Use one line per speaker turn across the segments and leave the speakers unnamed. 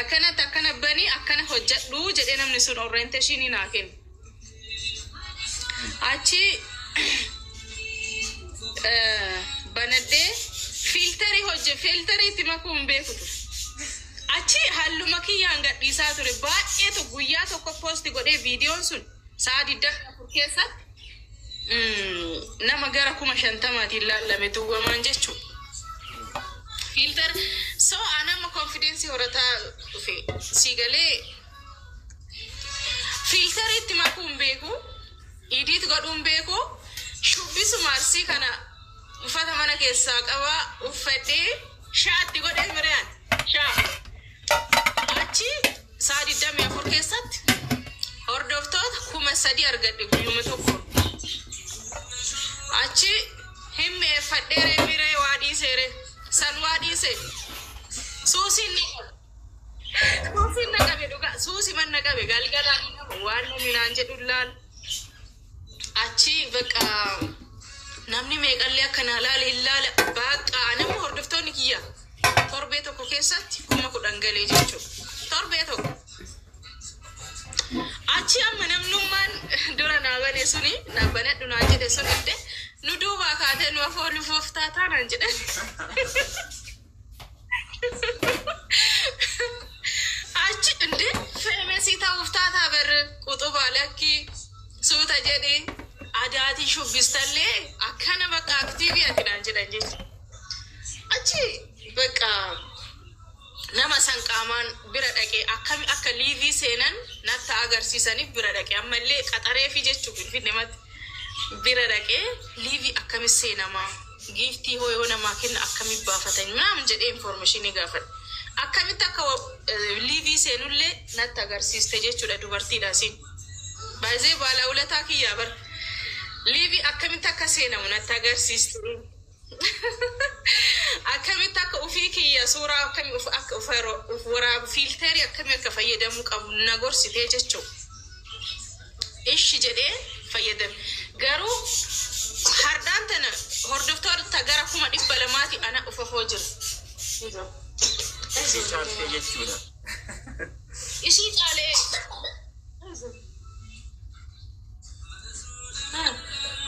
Akkanatti akkana banii akkana hojjedhu jedhee namni sun orientation naa kenne. Achi banadhee filterii hojje, filterii itti makuu hin beeku ture. Achi halluma kiyyaan gadhiisaa ture. Baay'eetu guyyaa tokko post godhee viidiyoon sun sa'a 24 keessatti nama gara 50,000tiin laallame duwwamaan jechuudha. Filter so anama confidence horataa dhufe si galee, filterii itti makuu hin beeku, edit godhuu hin beeku, shubbisuma Arsii kana uffata mana keessaa qabaa uffadhee shaatti godhee miriyaan shaa achi sa'a 24 keessatti hordoftoota 3,000 argadhe guyyuma tokko. Achi hin mi'eeffadheere miree, waa dhiiseere san waa dhiise. Suusiin na qabe. Suusiin na qabe dhugaa, suusi man na qabe. Galgalaan nama waan namni naan jedhu laal. Achi bakka namni meeqallee akka naa laale hin laala. Bakka nama hordoftoonni kiyya torbee tokko keessatti 10,000 galee jechuudha. Torbee tokko. Achi amma namnummaan dura naa bane suni, na banadhu naan jedhe sun, illee nu duubaa kaatee nu afoo lufuuf taataa naan jedhan. Achi inde famous ta'uuf taataa bar, quxubaa lakkii suuta jedhi adaatii shubbistallee akkana bakka active ati naan jedhan jechuudha. Achi bakka nama san qaamaan bira dhaqee akkami akka live seenan natti agarsiisaniif bira dhaqee, ammallee qaxareefi jechuu, Finfinneematti bira dhaqee live akkami seenamaa, giiftii hoo yoo namaa kenna akkami baafatanii naamun jedhee information gaafadhe. Akkamitti akka live seenullee natti agarsiiste jechuudha dubartiidha siin. Baay'ee baalaawulataa kiyyaa bar. Live akkamitti akka seenamu natti agarsiiste. Akkamitti akka ufii kiyya suuraa akkami uf akka uf waraabu, filterii akkamii akka fayyadamuu qabu na gorsitee jechuudha. Ishi jedhee fayyadame. Garuu hardhaan tana hordoftoota gara 200,000ti ana ufafoo jira.
Ishii caaltee jechuudha.
Ishii caalee.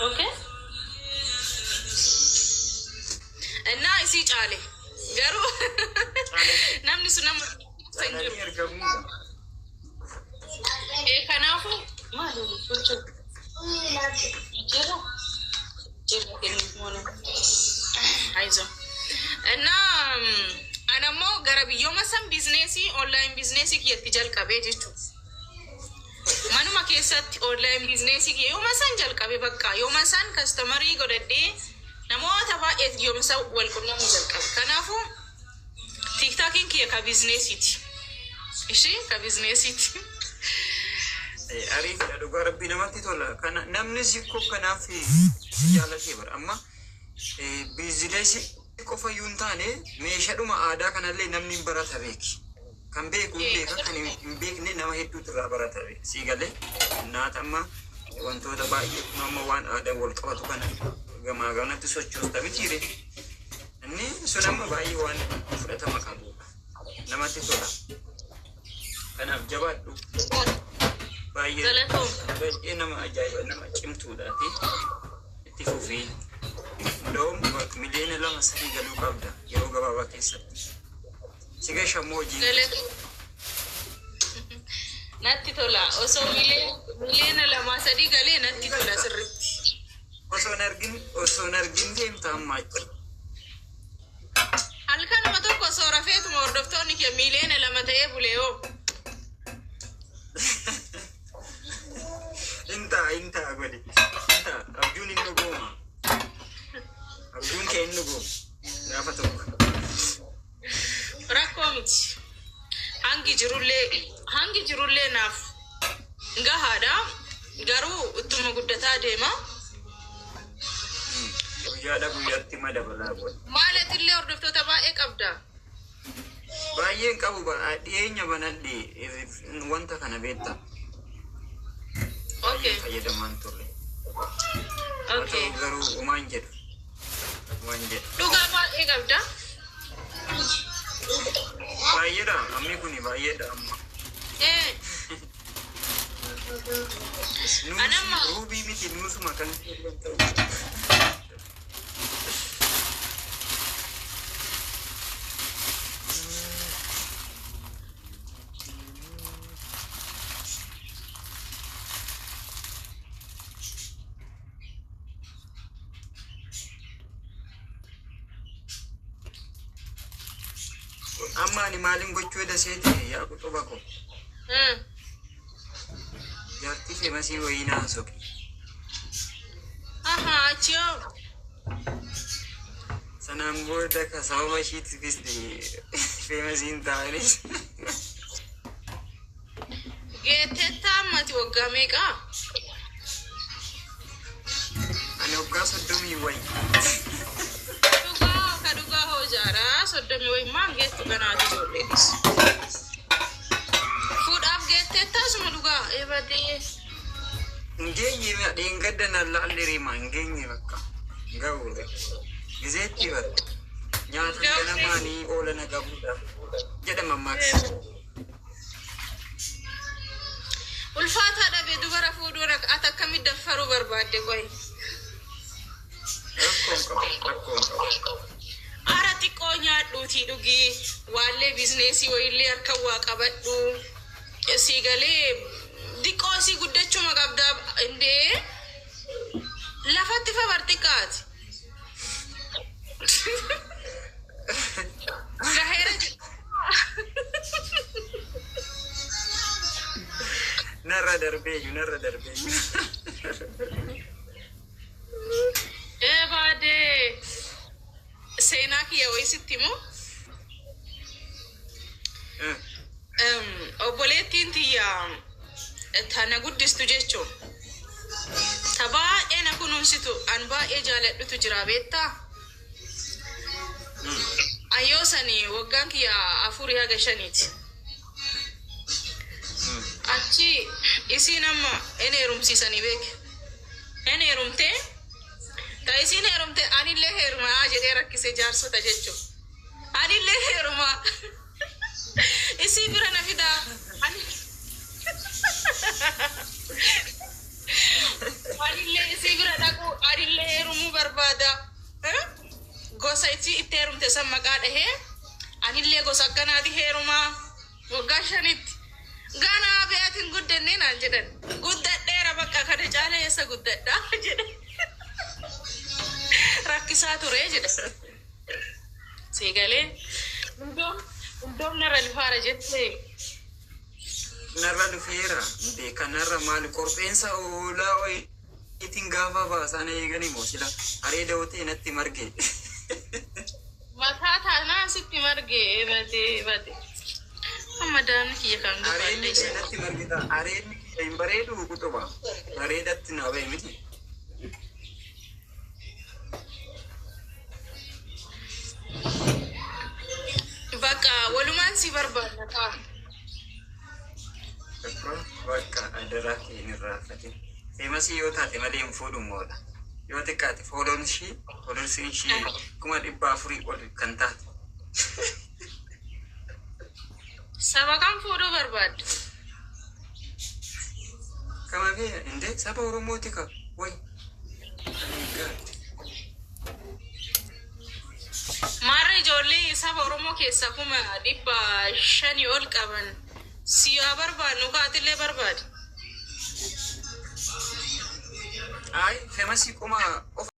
Okay. Innaa isii caale. Garuu namni sun nama hin jiru.
Caalanii argamuudha.
Kanaafuu maali jechuudha? Jira. Jira kennuuf moona. Aizo. Innaa ana immoo gara biyyooma san business, online business kiyyatti jalqabee jechuudha. Manuma keessatti online business kiyya yooma san jalqabe, bakka yooma san customer godhadhee namoota baay'eet yooma san wal qunnamuu jalqabe. Kanaafuu TikTokiin kiyya ka businessiiti. Ishii ka businessiiti.
Ariifidha, dhugaa rabbii namatti tola. Kana namni si koo kanaaf si jaallatee bara amma business qofa iyyuu hin taane, meeshaadhuma aadaa kanallee namni hin barata beeki. Kan beeku hin beeka, kan hin beekne nama hedduutu irraa barata beeki. Sii galee naata amma wantoota baay'ee kun amma waan aadaan wal qabatu kana gamaa gamatti sochoosta mitiire. Inni sun amma baay'ee waan fudhatama qabudha. Namatti tola. Kanaaf jabaadhu. Baay'ee
Galatoom.
baay'ee nama ajaa'iba, nama cimtuudhaati. Itti fufii. Nda'uun miliyoona 2, 3 galuu qabda yeroo gabaabaa keessatti. Si gashammoo hojii.
Galatoom. Natti tola. Osoo miliyoona 2, 3 galee natti tola sirriitti.
Osoo hin argin deemta amma achi.
Halkanuma tokko osoo rafeetuma hordoftoonni kee miliyoona 2 ta'ee bulee hoo?
Hin ta'a, hin ta'a godhi. Hin ta'a. Abjuun hin dhugooma. Abjuun kee hin dhugooma. Gaafa tokko.
Rakkoo miti. Hangi jirullee naaf gahaadha. Garuu ittuma guddataa deema.
Guyyaadha guyyaatti madabalaa godhi.
Maalatillee hordoftoota baay'ee qabda.
Baay'een qabu, dhiyeenya banadhe wanta kana beekta. Baay'ee fayyadamaan turre. Haa ta'u garuu homaan jedhu. Homaan jedhu.
Dhugaa baay'ee qabda.
Baay'eedha ammi kuni baay'eedha amma.
Anamma
Ruubii miti nuusuma kan ta'u. Amma ani maalin gochuu eda seete yaa quxuba ko. Jaartii femasii wayii naa soqi.
Aha, achiyoo.
Sanaan booda ka sababa ishiitifis femasiin ta'anis.
Geettettaa ammati waggaa meeqaa?
Ani waggaa 30 wayi.
Dhugaa ka dhugaa hoo jaaraa 30 wayi maan geettu kanaati ijoolleetis. Fuudhaaf geettettaa suma dhugaa eebadee.
Hin geenye dheengadda na laalli riima hin geenye bakka. Ga'uudha. Gizeetti bara. Nyaata ganamaanii oola na qabuudha. Jedha mammaaksa.
Ulfaataa dhabe dubara fuudhuun ati akkamitti daffaruu barbaadde qoy?
Rakkoon qabu. Rakkoon qabu.
Ara xiqqoo nyaadhuutii dhugii waallee biizneesii wayiillee harka waa qabadhu. Sii galee xiqqoo sii guddachuma qabdaa indee lafatti fa bar xiqqaati. Gaheera.
Narra darbeeyyu narra darbeeyyu.
Ee baadee seenaa kiyya wayii sitti himu. Obboleettiin tiyya tana guddistu jechuun ta baay'ee na kunuunsitu an baay'ee jaaladhutu jira beektaa. Ayyoo sani waggaan kiyya 4 haga 5ti. Achi isiin amma in heerumsiisanii beeke. In heerumtee ta isiin heerumte anillee heerumaa jedhee rakkise jaarsota jechuun. Anillee heerumaa. Isii bira na fidaa. Anillee isii bira dhaquu anillee heerumuu barbaada. Gosa isii itti heerumte san maqaa dhahee anillee gosa akkanaati heerumaa waggaa 5tti. Ganaa be'atiin guddannee naan jedhan. Guddadheera bakka kana caala eessa guddadhaa jedhe. Rakkisaa ture jedhe. Siigalee hundoom narra lufaara jettee.
Narra dhufeera. Kanarra maali qorpheensa oolaa wayiitiin gaafa baasaan eeganii moo sila areeda hotee natti marge.
Mataa taanaan sitti marge bade bade. Amma daa'imni kiyya kan
Areedni
gubaadde isa.
natti margita. Areedni kiyya hin bareedu quxuba. Bareedatti naa bahe miti.
Bakka walumaan si barbaadna ta'a.
Bakka adaraa kee hin irraanfatin. Feemasii yoo taate malee hin fuudhu moodha. Yoo xiqqaate fooloon ishii fooloonsiin ishii 400,000 ol kan taate.
Saba kam fuudhuu barbaadde?
Kama bee indee saba Oromooti ka wayi.
Maarra ijoollee saba Oromoo keessaa 500,000 ol qaban si yaa barbaadnu kaatillee barbaade.
Ay feemasii qoma qofa.